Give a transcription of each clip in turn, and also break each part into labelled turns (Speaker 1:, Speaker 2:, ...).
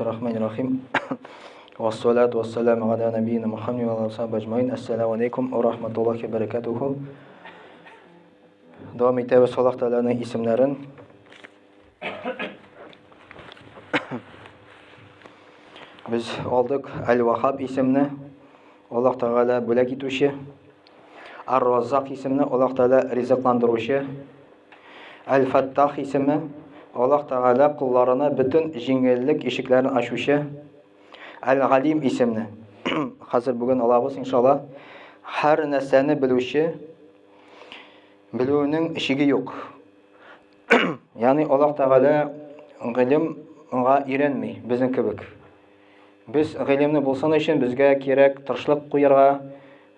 Speaker 1: Бисмиллахир-рахманир-рахим. Вассалату вассаламу аля набийина Мухаммад ва аля сахби аджмаин. Ассаламу алейкум ва рахматуллахи ва баракатуху. Дәвам итәбез Аллаһ Тәгаләнең исемнәрен. Без алдык Әл-Вахаб исемне, Аллаһ Тәгалә бүләк итүче. Ар-Раззак исемне, Аллаһ Тәгалә ризыкландыручы. Әл-Фәттах исеме, Аллаһ Тәгалә колларына бөтен җиңеллек ишекләрен ачучы. Әл-Галим исемне. Хәзер бүген алабыз, иншалла. Һәр нәрсәне белүче, белүенең чиге юк. Ягъни Аллаһ Тәгалә гыйлемгә өйрәнми безнең кебек. Без гыйлемне булсын өчен безгә кирәк тырышлык куярга,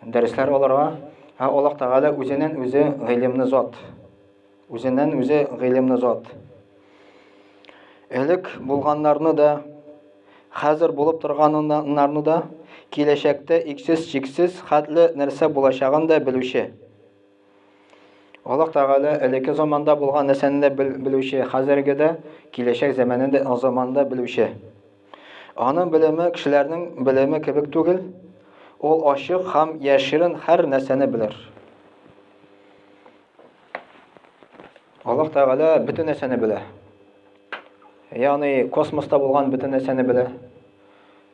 Speaker 1: дәресләр алырга. Ә Аллаһ Тәгалә үзеннән үзе гыйлемне зат. Үзеннән үзе гыйлемне зат. Элек булганнарны да, хәзер булып торганнарны да, киләчәктә иксез-чиксез хәтле нәрсә булачагын да белүче. Аллаһ Тәгалә элекке заманда булган нәрсәне дә белүче, хәзерге дә, киләчәк заманны да, заманда белүче. Аның белеме кешеләрнең белеме кебек түгел, ул ачык һәм яшерен һәр нәрсәне белер. Аллаһ Тәгалә бөтен нәрсәне белә. Ягъни космоста булган бөтен нәрсәне белә.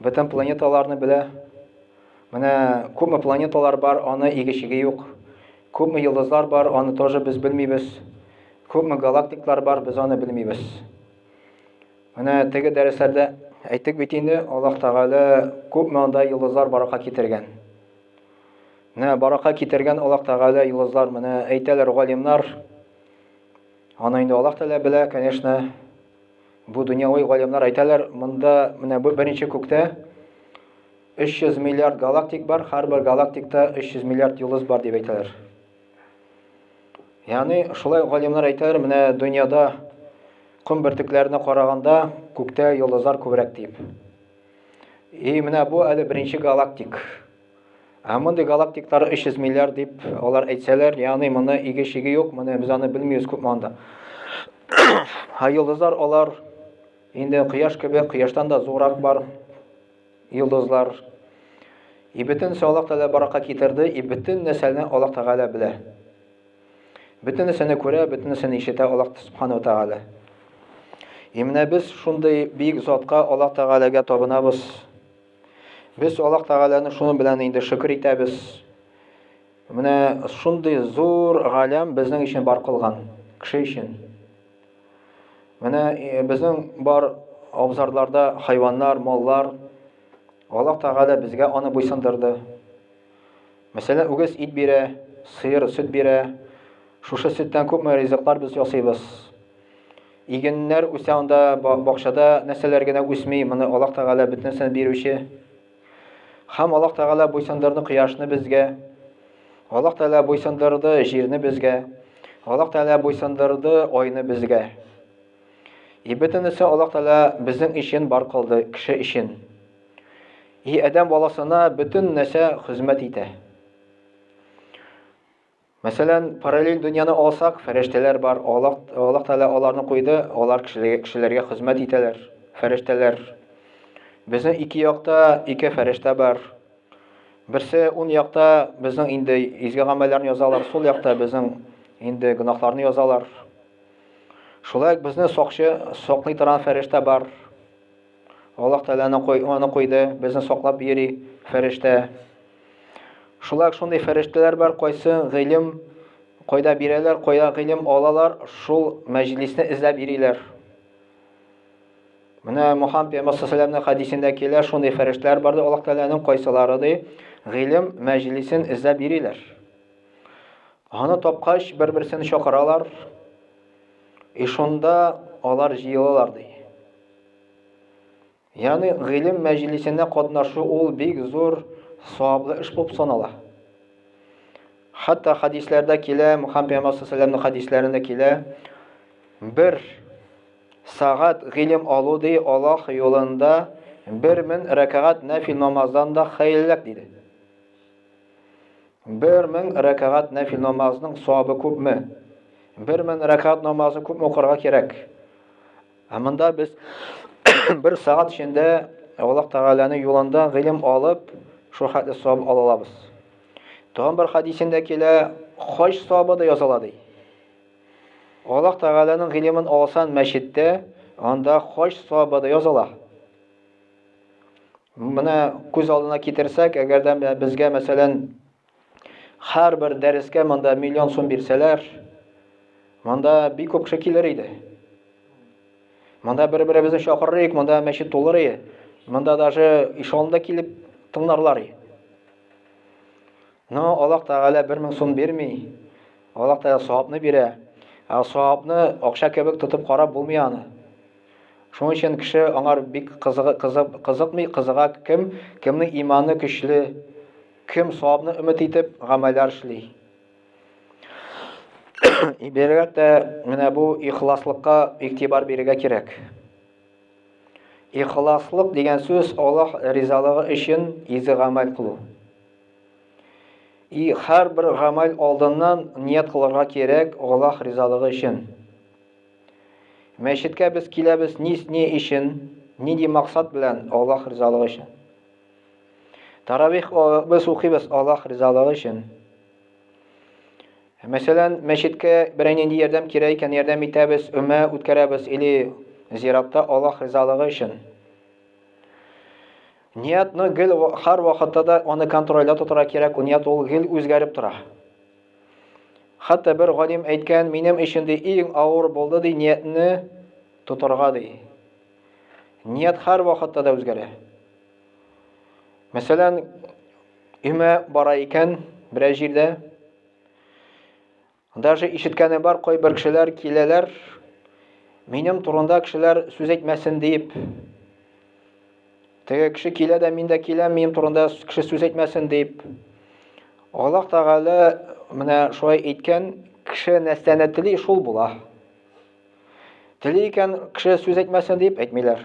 Speaker 1: Бөтен планеталарны белә. Менә күпме планеталар бар, аны иге-чиге юк. Күпме йолдызлар бар, аны тоже без белмибез. Күпме галактиклар бар, без аны белмибез. Менә теге дәресләрдә әйттек бит инде, Аллаһ Тәгалә күпме анда йолдызлар баракка китергән. Менә баракка китергән Аллаһ Тәгалә йолдызлар, менә әйтәләр галимнар. Аны инде Аллаһ Тәгалә белә, конечно. Бу дөньяви галимнар әйтәләр, монда менә бу беренче күктә 300 миллиард галактик бар, һәрбер галактикта 300 миллиард йолдыз бар дип әйтәләр. Ягъни шулай галимнәр әйтәләр, менә дөньяда ком бөртекләренә караганда күктә йолдызлар күбрәк дип. И менә бу әле беренче галактик. Ә мондый галактиклар 300 миллиард дип алар әйтсәләр, ягъни моны иге-чиге юк, моны без аны белмибез күпме анда. Ә йолдызлар алар инде кояш кебек, кояштан да зуррак бар. Йолдызлар. И бөтен Аллаһ Тәгалә баракка китерде, и бөтен нәрсәне Аллаһ Тәгалә белә. Бөтен нәрсәне күрә, бөтен нәрсәне ишетә Аллаһ Субхану Тәгалә. И менә без шундый бөек затка Аллаһ Тәгаләгә табынабыз. Без Аллаһ Тәгаләне шуның белән инде шөкер итәбез. Менә шундый зур галәм безнең өчен бар кылган, кеше өчен. Менә э, безнең бар абзарларда хайваннар, маллар. Аллаһ Тәгалә безгә аны буйсындырды. Мәсәлән, үгез ит бирә, сыер сөт бирә. Шушы сөттән күпме ризыклар без ясыйбыз. Игеннәр үсә анда, бакчада нәрсәләр генә үсми, моны Аллаһ Тәгалә бөтен нәрсәне бирүче. Һәм Аллаһ Тәгалә буйсындырды кояшны безгә. Аллаһ Тәгалә буйсындырды җирне безгә. Аллаһ Тәгалә буйсындырды айны безгә. И бөтенесе Аллаһ Тәгалә безнең өчен бар кылды, кеше өчен. И адәм баласына бөтен нәрсә хезмәт итә. Мәсәлән, параллель дөньяны алсак, фәрештәләр бар, Аллаһ Аллаһ Тәгалә аларны куйды, алар кешеләргә, кешеләргә хезмәт итәләр, фәрештәләр. Безнең ике якта ике фәрештә бар. Берсе ун якта безнең инде изге гамәлләрне язалар, сул якта безнең инде гөнаһларны язалар. Шулай ук безне сакчы, саклый торган фәрештә бар. Аллаһ Тәгалә аны кой, аны куйды, безне саклап йөри фәрештә. Шулай ук шундый фәрештәләр бар, кайсы гыйлем кайда бирәләр, кайда гыйлем алалар, шул мәҗлисне эзләп йөриләр. Менә Мухаммад пәйгамбәр саллаллаху хәдисендә килә, шундый фәрештәләр бар ди, Аллаһ Тәгаләнең кайсылары ди, гыйлем мәҗлисен эзләп йөриләр. Аны тапкач, бер-берсен чакыралар. И шунда алар җыелалар ди. Ягъни гыйлем мәҗлисенә катнашу ул бик зур саваплы эш булып санала. Хәтта хәдисләрдә килә, Мухаммад пәйгамбәр саллаллаху хәдисләрендә килә, бер сәгать гыйлем алу ди Аллаһ юлында 1000 рәкәгать нәфил намаздан да хәерлерәк диде. 1000 рәкәгать нәфил намазның савабы күпме? 1000 рәкәгать намазы күпме укырга кирәк? Ә монда без Бер сәгать эчендә Аллаһ Тәгаләнең юлында гыйлем алып, шул хәтле савап ала алабыз. Тагын бер хәдисендә килә, хаҗ савабы да языла ди. Аллаһ Тәгаләнең гыйлемен алсан мәчеттә, анда хаҗ савабы да языла. Менә күз алдына китерсәк, әгәр дә безгә, мәсәлән, һәрбер дәрескә монда миллион сум бирсәләр, монда бик күп кеше килер иде. Монда бер-беребезне чакырыр идек, монда мәчет тулыр иде. Монда даже ишалында килеп тыңларлар иде. Но Аллаһ Тәгалә 1000 сум бирми. Аллаһ Тәгалә савапны бирә. Ә савапны акча кебек тотып карап булмый аны. Шуның өчен кеше аңар бик кызыгы, кызык, кызыкмый, кызыга кем, кемнең иманы көчле, кем савапны өмет итеп гамәлләр эшли. Бигрәк тә менә бу ихласлыкка игътибар бирергә кирәк. Ихласлык дигән сүз Аллаһ ризалыгы өчен изге гамәл кылу. И һәрбер гамәл алдыннан ният кылырга кирәк Аллаһ ризалыгы өчен. Мәчеткә без киләбез ни, ни өчен, нинди максат белән Аллаһ ризалыгы өчен. Таравих без укыйбыз Аллаһ ризалыгы өчен. Мәсәлән, мәчеткә берәр нинди ярдәм кирәк икән, ярдәм итәбез, өмә үткәрәбез или зиратта Аллаһ ризалыгы өчен. Ниятны гел һәр вакытта да аны контрольдә тотарга кирәк, ният ул гел үзгәреп тора. Хәтта бер галим әйткән, минем өчен ди иң авыр булды ди ниятне тотарга ди. Ният һәр вакытта да үзгәрә. Мәсәлән, өмә бара икән берәр җирдә. Даже ишеткәне бар, кайбер кешеләр киләләр, минем турында кешеләр сүз әйтмәсен диеп. Теге кеше килә дә, мин дә киләм, минем турында кеше сүз әйтмәсен дип. Аллаһ Тәгалә менә шулай әйткән, кеше нәрсәне тели, шул була. Тели икән, кеше сүз әйтмәсен дип әйтмиләр.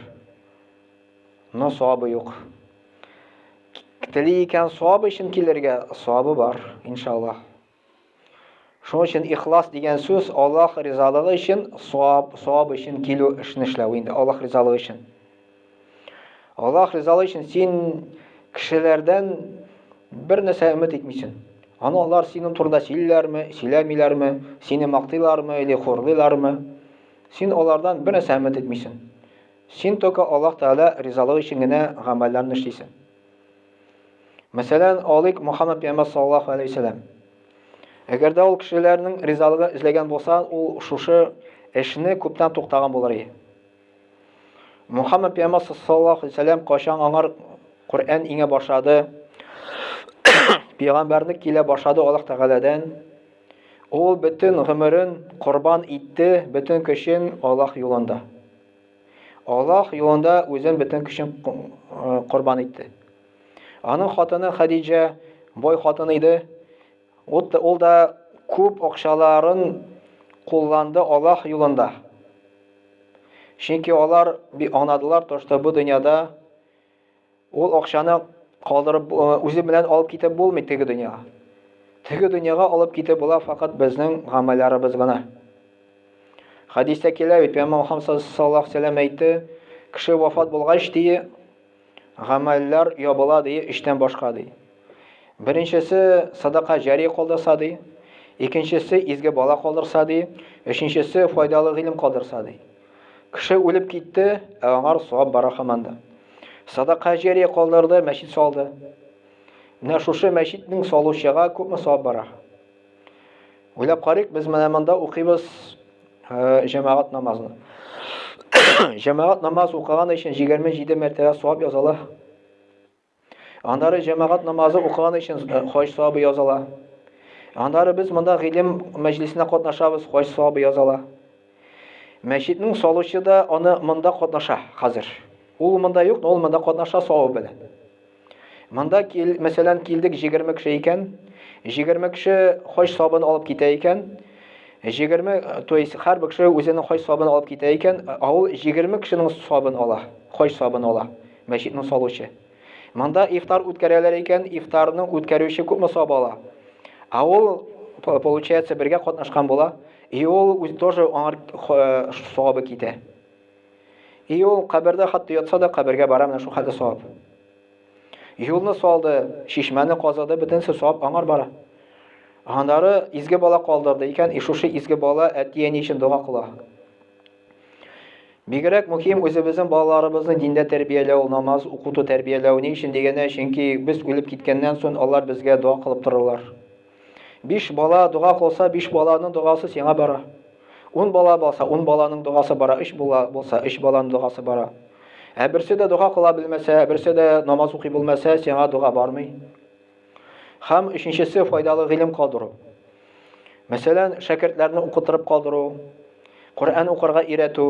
Speaker 1: Но савабы юк. Тели икән савап өчен килергә, савабы бар, иншаллаһ. Шуның өчен ихлас дигән сүз Аллаһ ризалыгы өчен, савап, савап өчен килү эшне эшләү инде, Аллаһ ризалыгы өчен. Аллаһ ризалыгы өчен син кешеләрдән бер нәрсә өмет итмисең. Аны алар синең турында сөйлиләрме, сөйләмиләрме, сине мактыйлармы или хурлыйлармы? Син алардан бер нәрсә өмет итмисең. Син только Аллаһ Тәгалә ризалыгы өчен генә гамәлләрне эшлисең. Мәсәлән, алыйк Мухаммад пәйгамбәр саллаллаһу алейһи вәсәләм. Әгәр дә ул кешеләрнең ризалыгы эзләгән булса, ул шушы эшне күптән туктаган булыр иде. Мухаммад пәйгамбәр саллаллаһу алейһи вәсәләм кайчан аңар Коръән иңә башлады, пәйгамбәрлек килә башлады Аллаһ Тәгаләдән. Ул бөтен гомерен корбан итте, бөтен көчен Аллаһ юлында. Аллаһ юлында үзен бөтен көчен э, корбан итте. Аның хатыны Хадиҗа бай хатын иде. Ул, ул да күп акчаларын кулланды Аллаһ юлында. Чөнки алар аңладылар, то, что бу дөньяда Ул акчаны калдырып, э, үзе белән алып китеп булмый теге дөньяга. Теге дөньяга алып китеп була факат безнең гамәлләребез генә. Хәдистә килә бит, Пәйгамбәр Мухаммад саллаллаху алейһи вәсәлләм әйтте, кеше вафат булгач ди, гамәлләр ябыла ди, өчтән башка ди. Беренчесе садака җари калдырса ди, икенчесе изге бала калдырса ди, өченчесе файдалы гыйлем калдырса ди. Кеше үлеп китте, ә аңар савап бара һаман да. Садака җәрия калдырды, мәчет салды. Менә шушы мәчетнең салучыга күпме савап бара? Уйлап карыйк, без менә монда укыйбыз э, җәмәгать намазын. Җәмәгать намаз укыган өчен 27 мәртәбә савап языла. Аннары җәмәгать намазы укыган өчен э, хаҗ савабы языла. Аннары без монда гыйлем мәҗлисенә катнашабыз, хаҗ савабы языла. Мәчетнең салучы да аны монда катнаша хәзер. Ул монда юк, но ул монда катнаша савабы белән. Монда кил, мәсәлән, килдек 20 кеше икән, 20 кеше хаҗ савабын алып китә икән, 20, то есть һәрбер кеше үзенең хаҗ савабын алып китә икән, ә ул 20 кешенең савабын ала, хаҗ савабын ала. Мәчетне салучы. Монда ифтар үткәрәләр икән, ифтарны үткәрүче күпме савап ала? Ә ул, получается, бергә катнашкан була, и ул үз тоже аңар савабы китә. И ул кабердә хәтта ятса да кабергә бара менә шул хәтле савап. Юлны салды, чишмәне казыды, бөтенесе савап аңар бара. Аннары изге бала калдырды икән, и шушы изге бала әти-әни өчен дога кыла. Бигрәк мөһим үзебезнең балаларыбызны диндә тәрбияләү, намаз укыту тәрбияләү. Ни өчен дигәндә, чөнки без үлеп киткәннән соң алар безгә дога кылып торырлар. Биш бала дога кылса, биш баланың догасы сиңа бара. Ун бала булса, ун баланың догасы бара, өч бала булса, өч баланың догасы бара. Ә берсе дә дога кыла белмәсә, берсе дә намаз укый белмәсә, сиңа дога бармый. Һәм өченчесе файдалы гыйлем калдыру. Мәсәлән, шәкертләрне укытырып калдыру, Коръән укырга өйрәтү,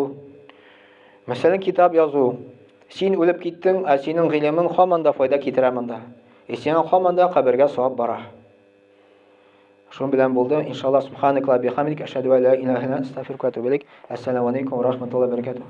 Speaker 1: мәсәлән, китап язу. Син үлеп киттең, ә синең гыйлемең һаман да файда китерә монда. И сиңа һаман да кабергә савап бара. Шуның белән булды. Иншаллаһ, субханакаллаһ бихамдик, ашһаду ла илаһа илля анта, астагфирука ва атубу илейк. Ассаламу алейкум ва рахматуллаһи ва баракатуһ.